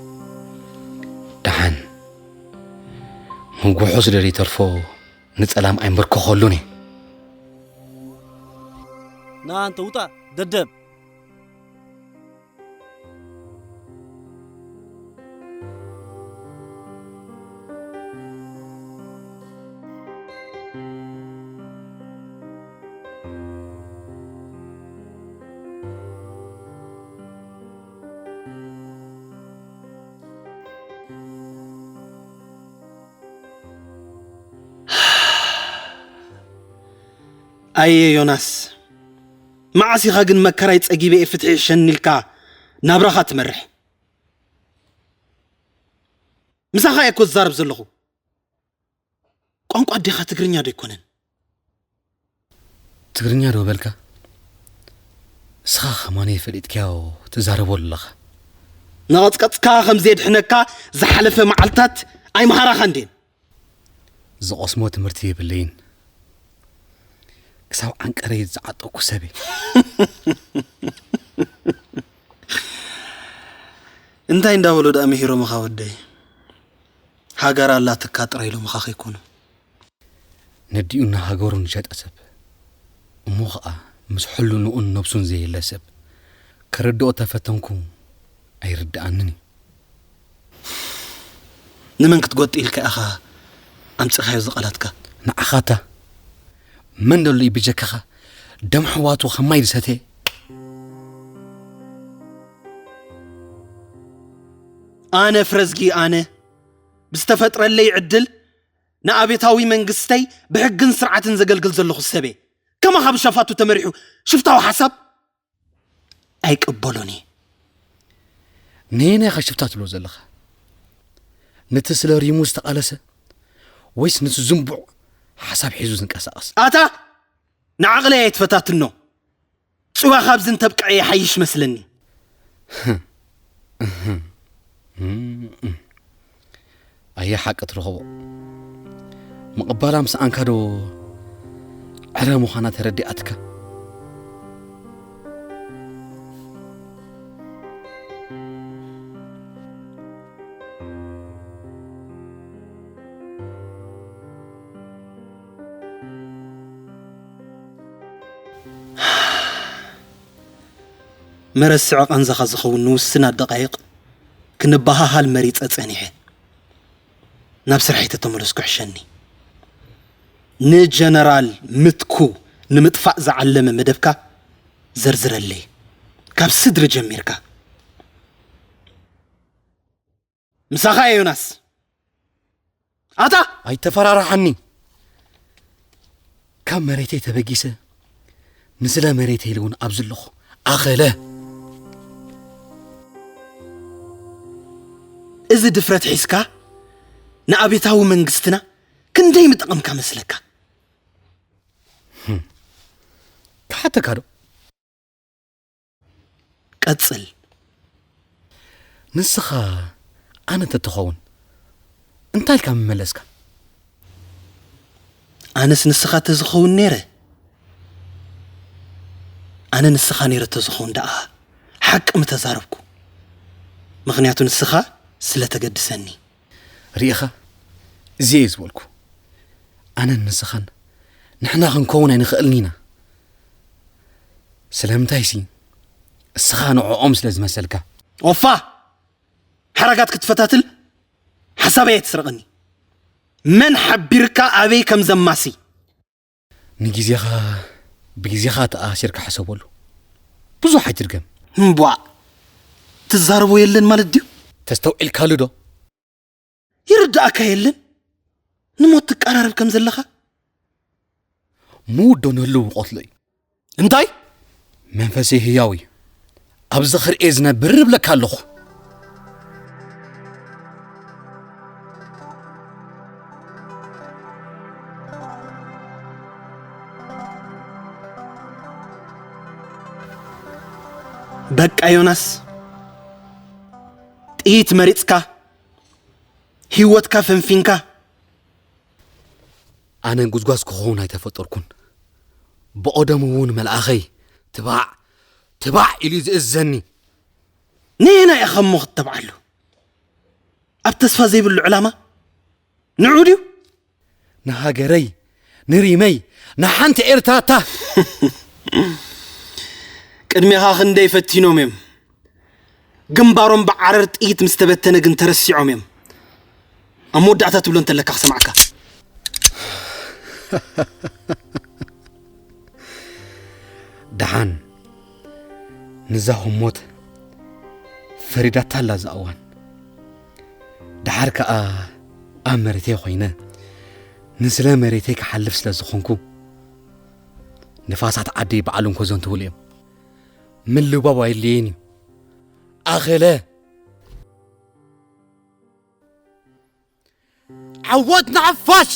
ደሓን ምጉሑ ስለ ዘይተርፎ ንጸላም ኣይምበርከኸሉን እየ። ና ኣንተ ውጣ ደደብ። ኣየ ዮናስ፣ መዓስ ኢኻ ግን መከራይ ጸጊበ እየ ፍትሒ ይሕሸኒ ኢልካ ናብራኻ ትመርሕ? ምሳኻ እየ እኮ ዝዛረብ ዘለኹ። ቋንቋ ኣዴኻ ትግርኛ ዶ ኣይኮነን? ትግርኛ ዶ በልካ? እስኻ ከማነይ ፈሊጥካዮ ትዛረቦ ኣለኻ። ነቐጽቀጽካ ከም ዘየድሕነካ ዝሓለፈ መዓልታት ኣይምሃራኻን ድየን? ዝቐስሞ ትምህርቲ የብለይን። ክሳብ ዓንቀረይ ዝዓጠቕኩ ሰብ እየ። እንታይ እንዳበሉ ደኣ ምሂሮምኻ ወደይ? ሃገር ኣላትካ ጥራይ ኢሎምኻ ከይኮኑ። ነዲኡና ሃገሩ ንሸጠ ሰብ፣ እሞ ኸኣ ምስ ሕልንኡን ነብሱን ዘየለ ሰብ፣ ከረድኦ ተፈተንኩ፣ ኣይርድኣንን እዩ። ንመን ክትጎጥ ኢልካ ኢኻ ኣምጺኻዮ እዚ ቃላትካ? ንዓኻታ መን ደሎ እዩ ብጀካኻ ደም ኣሕዋቱ ከማይ ዝሰትየ? ኣነ ፍረዝጊ፣ ኣነ ብዝተፈጥረለይ ዕድል ንኣቤታዊ መንግስተይ ብሕግን ስርዓትን ዘገልግል ዘለኹ ሰብ እየ። ከማኻ ብሸፋቱ ተመሪሑ ሽፍታዊ ሓሳብ ኣይቅበሎን እየ። ነየናይ ኢኻ ሽፍታ ትብሎ ዘለኻ? ነቲ ስለ ሪሙ ዝተቓለሰ ወይስ ነቲ ዝንቡዕ ሓሳብ ሒዙ ዝንቀሳቐስ? ኣታ ንዓቕለይ ኣይትፈታትኖ። ጽዋ ካብዚ እንተብቅዐ ይሓይሽ መስለኒ። እም፣ እም። ኣየ ሓቂ ትረኽቦ። ምቕባላ ምስ ኣንካ ዶ ዕረ ምዃና ተረዲኣትካ? መረስዒ ቃንዛኻ ዝኸውን ንውስናት ደቓይቕ ክንበሃሃል መሪጸ ጸኒሐ። ናብ ስርሐይ ተተመለስኩ ሕሸኒ። ንጀነራል ምትኩ ንምጥፋእ ዝዓለመ መደብካ ዘርዝረለይ። ካብ ስድሪ ጀሚርካ። ምሳኻ እየ ዮናስ። ኣታ! ኣይተፈራርሓኒ። ካብ መሬተይ ተበጊሰ፣ ንስለ መሬተይ ኢሉ እውን ኣብዚ ኣለኹ። ኣኸለ! እዚ ድፍረት ሒዝካ ንኣብዮታዊ መንግስትና ክንደይ ምጠቐምካ መስለካ? ክሓተካ ዶ? ቀጽል። ንስኻ ኣነ እንተትኸውን እንታይ ኢልካ ምመለስካ? ኣነስ ንስኻ ተዝኸውን ነይረ። ኣነ ንስኻ ነይረ ተዝኸውን ደኣ ሓቂ ምተዛረብኩ። ምኽንያቱ ንስኻ ስለ ተገድሰኒ። ርኢኻ? እዚ እየ ዝበልኩ። ኣነን ንስኻን ንሕና ክንከውን ኣይንኽእልን ኢና። ስለምንታይሲ እስኻ ንዕኦም ስለ ዝመሰልካ። ኦፋ! ሓረጋት ክትፈታትል ሓሳበይ ኣይትስረቐኒ። መን ሓቢርካ ኣበይ ከም ዘማሲ? ንግዜኻ ብግዜኻ ተኣሲርካ ሕሰበሉ። ብዙሕ ኣይትድገም። እምቧእ! ትዛረቦ የለን ማለት ድዩ? ተስተውዒልካሉ ዶ? ይርድኣካ የለን ንሞት ትቀራረብ ከም ዘለኻ? ምውት ዶ ንህልው ቆትሎ እዩ? እንታይ? መንፈሰይ ህያው እዩ። ኣብዚ ክርእየ ዝነብር እብለካ ኣለኹ። በቃ ዮናስ፣ ጥይት መሪጽካ፣ ህይወትካ ፈንፊንካ። ኣነ ጉዝጓዝ ክኸውን ኣይተፈጠርኩን። ብቐደሙ እውን መልኣኸይ ትባዕ፣ ትባዕ ኢሉ እዩ ዝእዘኒ። ነየናይ ኢኻ እሞ ክትተብዓሉ? ኣብ ተስፋ ዘይብሉ ዕላማ ንዑ ድዩ? ንሃገረይ፣ ንሪመይ፣ ንሓንቲ ኤርትራታ። ቅድሜኻ ክንደይ ፈቲኖም እዮም። ግንባሮም ብዓረር ጥይት ምስ ተበተነ ግን ተረሲዖም እዮም። ኣብ መወዳእታ ትብሎ እንተለካ ክሰማዕካ። ደሓን ንዛ ህሞት ፈሪዳታ ኣላ እዛ እዋን። ደሓር ከኣ ኣብ መሬተይ ኮይነ ንስለ መሬተይ ክሓልፍ ስለ ዝኾንኩ፣ ንፋሳት ዓደይ ባዕሎም ከዘንትውሉ እዮም። ምልባው ኣየድልየን እዩ። ኣኸለ! ዓወት ንሓፋሽ!